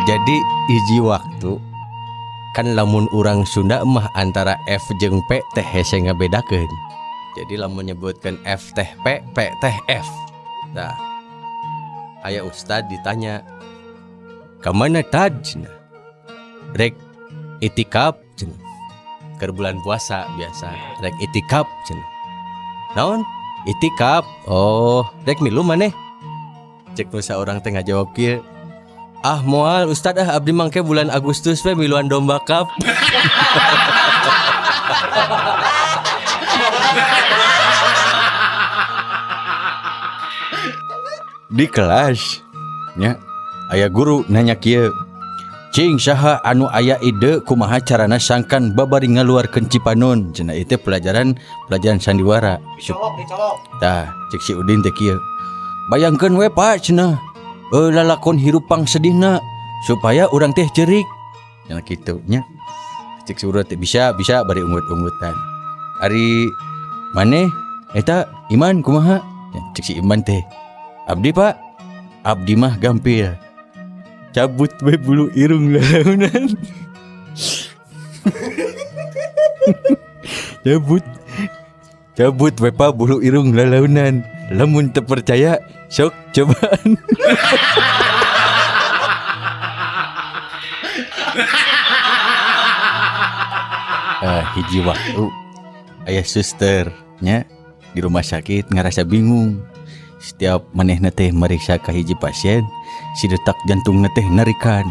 Jadi hiji waktu kan lamun urang Sunda mah antara F jeung P teh hese ngabedakeun. Jadi lamun nyebutkeun F teh P, P teh F. Nah, aya ustad ditanya, "Ka mana tad?" cenah. Rek itikaf cenah. Keur bulan puasa biasa, rek itikaf cenah. Naon? Itikaf. Oh, rek milu maneh? Cek nu saurang teh ngajawab kieu. Ah moal ustad ah abdi mangke bulan Agustus we miluan domba cup. Di kelas nya aya guru nanya kieu. Cing saha anu aya ide kumaha carana sangkan babari ngaluarkeun cipanon cenah ieu teh pelajaran pelajaran sandiwara. Dicolok, dicolok. Tah cek si Udin teh kieu. Bayangkeun we Pak cenah. Lalakon hirup pang sedihna supaya urang teh cerik. Cenah kitu nya. Cek surat teh bisa bisa bari unggut-unggutan. Ari maneh eta Iman kumaha? Cek si Iman teh. Abdi Pak, abdi mah gampil. Cabut we bulu irung lalaunan. Cabut. Cabut we Pak bulu irung lalaunan. Lamun teu percaya sok cobaan. Hiji waktu aya suster nya di rumah sakit ngerasa bingung. Setiap manehna teh meriksa ka hiji pasien, si detak jantungna teh narikan.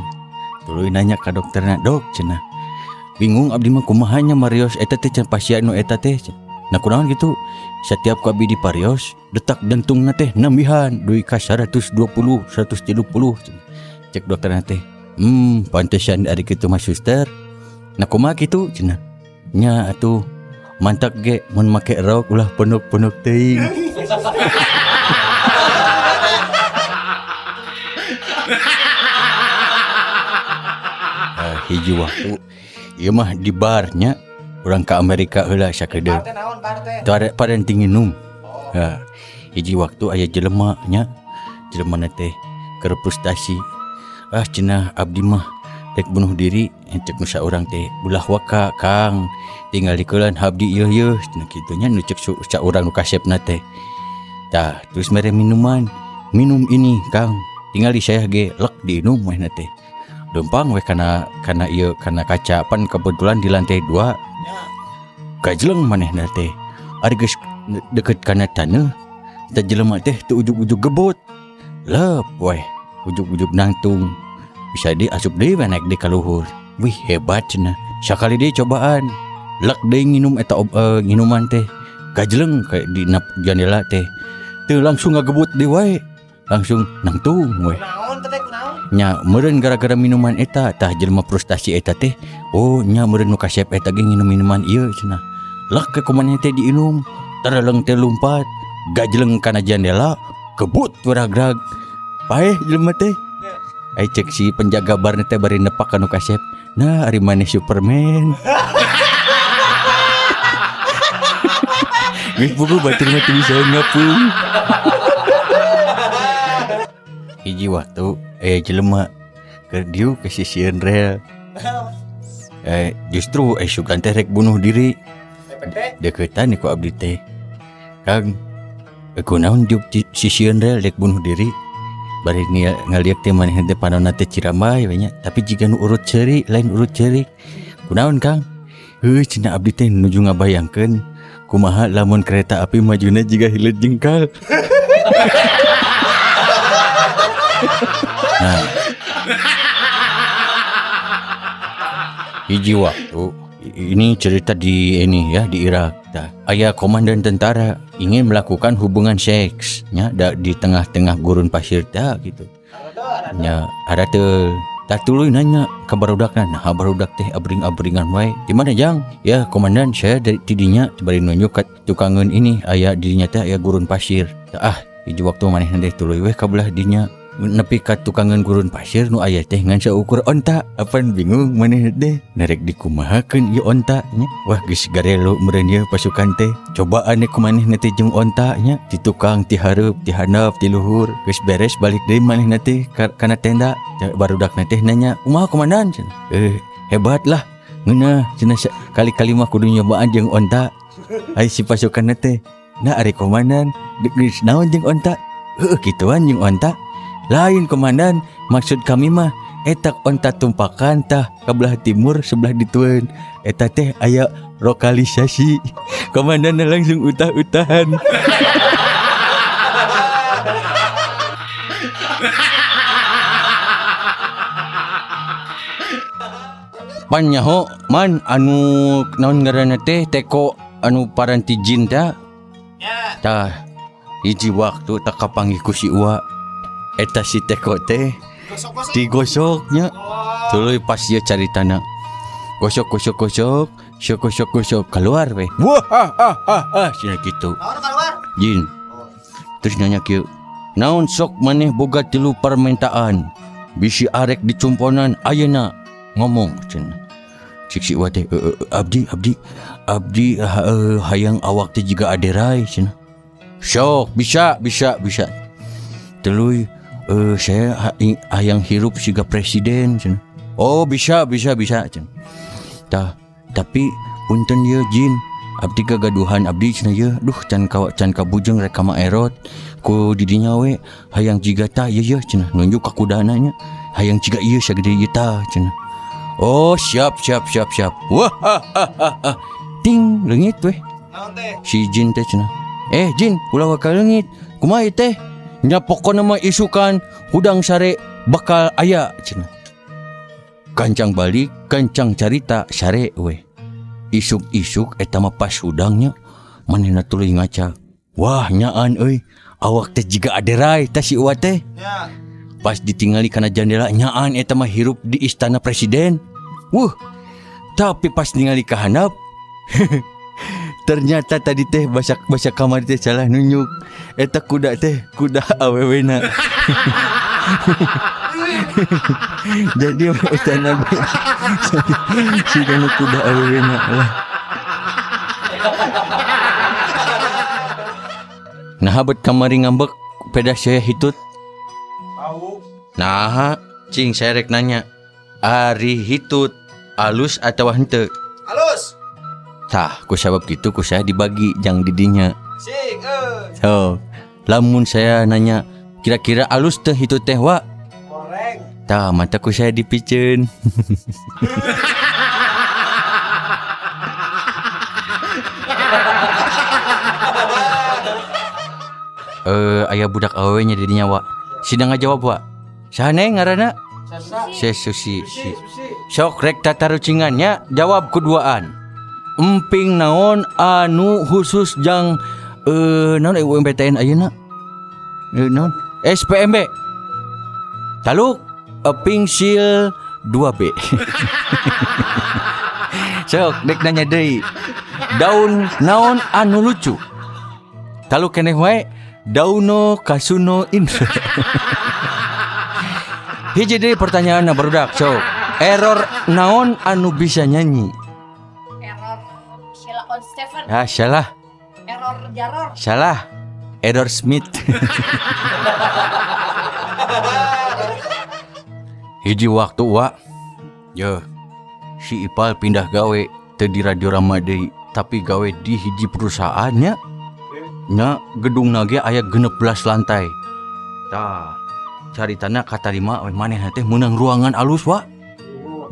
Tuluy nanya ka dokterna, "Dok, cenah. Bingung abdi mah kumaha nya marios eta teh cenah pasien nu eta teh." Nah kunaon gitu? Setiap ku abdi diparios, detak jantungna teh nambihan dugi ka 120, 130. Cek dokterna teh, pantesan ari kitu mah suster. Nah kumaha kitu cenah? Nya atuh mantak ge mun make rok ulah ponok-ponok teuing. Hiji waktu ieu mah di bar nya urang ka Amerika heula sakedeung. Teu parenting nginum. Ha, hiji waktu aya jelema nya, jelema teh keur frustasi. Ah cenah abdi mah rek bunuh diri, cek nu saurang teh ulah waka Kang, tinggal dikeulan abdi ieu ieu cenah kitu nya nu cek saurang nu kasepna teh. Tah terus mere minuman, minum ini Kang, tinggal di saya ge lek diinum manehna teh. Lempang we kana kana ieu kana kaca pan kebetulan di lantai 2. Gajleng manehna teh. Ari geus deket kana taneuh, teh jelema teh teu ujug-ujug gebot. Lep weh, ujug-ujug nangtung. Bisa deui asup deui we naik deui ka luhur. Wih hebat cenah. Sakali deui cobaan. Lek deui nginum eta nginuman teh. Gajleng ka di jandela teh. Teu langsung ngagebut deui wae. Langsung nangtung weh. Nya meureun gara-gara minuman eta tah jelema frustasi eta teh. Oh nya meureun nu kasep eta ge nginum minuman ieu cenah. Lek ke kumaneh teh diinum, tareleng teh lumpat, gajleng kana jandela, kebut waragrag. Paeh jelema teh. Ai cek si penjaga bar teh bari nepak ka nu kasep. Nah ari maneh Superman. Geus puguh batur mah teu bisa ngapung. Hiji waktu jelema keur dieu ke sisieun rel. Justru sugan teh rek bunuh diri. Deukeutan ku abdi teh. Kang, kunaon diuk sisieun rel rek bunuh diri? Bari ngalieur teh manehna teh panonna teh ciramai we nya, tapi jiga nu urut ceuri lain urut ceurik. Kunaon Kang? Heuh cenah abdi teh nuju ngabayangkeun kumaha lamun kereta api majuna jiga hileud jengkal. Nah, hiji waktu ini cerita di ini ya di Irak. Tah, aya komandan tentara ingin melakukan hubungan seks nya di tengah-tengah gurun pasir tah gitu. Nya ada teu tah tuluy nanya ka barudakna, nah barudak teh abring-abringan wae. Di mana Jang? Ya komandan saya dari tidinya bari nunjuk ka tukangeun ini aya dirinya teh aya gurun pasir. Tah, ah hiji waktu manehna teh tuluy weh ka belah dinya. Nepi ka tukangan gurun pasir nu aya teh ngan saukur onta. Apan bingung maneh teh narek dikumahakeun ieu onta nya. Wah geus garelo meureun ieu pasukan teh. Cobaan ku manehna teh jeung onta nya. Ti tukang ti hareup, ti handap, ti luhur. Geus beres balik deui manehna teh kana tenda. Barudakna teh nanya, "Kumaha komandan?" cenah. Hebat lah. Ngeunah cenah kali-kali mah kudu nyobaan jeung onta. Ai si pasukanna teh, "Nah ari komandan geus naon jeung onta?" "Heueuh kituan jeung onta." "Lain komandan, maksud kami mah eta onta tumpakan tah ka belah timur sebelah ditueun. Eta teh aya lokalisasi." Komandan langsung utah-utahan. Pan nyaho man anu naon ngaranna teh teko anu paranti jin tah. Tah hiji waktu tak kapanggih ku si Uwa. Eta si teko teh digosoknya. Tuluy pas ieu caritana. Gosok gosok gosok, gosok gosok gosok keluar we. Wah ha ha ha ha cenah kitu. Jin. Terus nanya kieu, "Naon sok maneh boga 3 permintaan? Bisi arek dicumponan ayeuna ngomong cenah." Cik si Uwa teh, abdi abdi abdi hayang awak teh jiga aderai cenah. Sok bisa bisa bisa. Tuluy saya hayang hirup siga presiden cenah. Oh bisa bisa bisa cenah. Tah tapi punten ye jin, abdi gagaduhan abdi cenah ye, duh can ka can kabujeng rek ka Ma Erot ku didinya we hayang jiga tah ye ye cenah, nunjuk ka kudana nya, hayang jiga ieu sagede ieu tah cenah. Oh siap siap siap siap. Wah ha ha ha ha. Ting leungit weh. Si jin teh cenah. Jin ulah waka leungit. Kumaha ieu teh? Nya pokona mah isukan hudang sare bakal aya cenah. Kancang balik, kancang carita sare weh. Isuk-isuk eta mah pas hudangnya manehna tuluy ngaca. Wah nyaan euy, awak teh jiga aderai tah si Uwa teh. Pas ditingali kana jendela nyaan eta mah hirup di istana presiden. Wuh, tapi pas ningali ka handap ternyata tadi teh basak-basak kamar teh salah nunjuk. Eta kuda teh kuda awewena. Jadi istana si danu kuda awewena lah. Nah bet kamari ngambek pedah saya hitut. Nah, cing saya rek nanya. Ari hitut alus atawa henteu? Alus. Tah, ku sabab kitu ku saya dibagi jang didinya. Sing euy. So, lamun saya nanya kira-kira alus teh hitut teh wa? Goreng. Tah, mata ku saya dipiceun. Aya budak awewe nya didinya wa. Sidang ngajawab wa. Saha neng ngaranna? Susi. Sok rek tatarucingannya jawab kuduaan. Emping naon anu khusus jang naon UMPTN ayeuna? Naon? SPMB. Taluk pingsil 2B. Sok dek nanya deui. Daun naon anu lucu? Taluk keneh wae dauno kasuno indra. Hiji deui pertanyaanna barudak sok. Error naon anu bisa nyanyi? Error Sheila on Seven. Ah, salah. Error Jaror. Salah. Error Smith. Hiji waktu wa. Yo. Si Ipal pindah gawe teu di Radio Rama deui, tapi gawe di hiji perusahaan nya. Nya gedungna ge aya 16 lantai. Tah, caritana katarima we manehna teh meunang ruangan alus wa.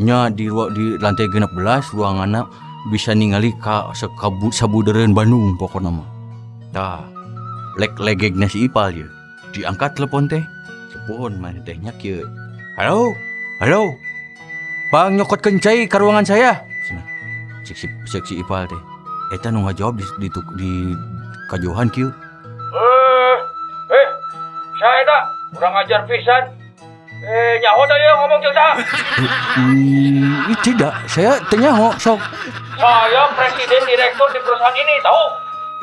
Nya di lantai 16 ruanganna bisa ningali ka sabudereun Bandung pokona mah. Tah, lek legegna si Ipal ye. Diangkat telepon teh. Telepon maneh teh nya kieu. Halo, halo. Bang nyokotkeun cai ka ruangan saya. Cenah. Cek si Ipal teh. Eta nu ngajawab di kajauhan kieu. Saya eta urang ajar pisan. Nyaho teh ieu ngomong jeung saha? Tidak, saya teu nyaho sok. Saya presiden direktur di perusahaan ini, tahu?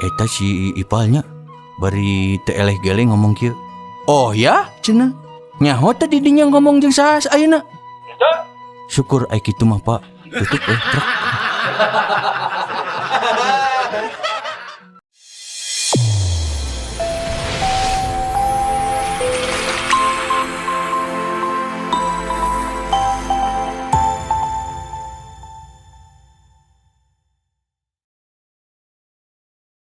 Eta si Ipalnya bari teu eleh geleng ngomong kieu. Oh ya, cenah. Nyaho teh di dinya ngomong jeung saha ayeuna? Henteu. Syukur ai kitu mah, Pak. Tutup truk.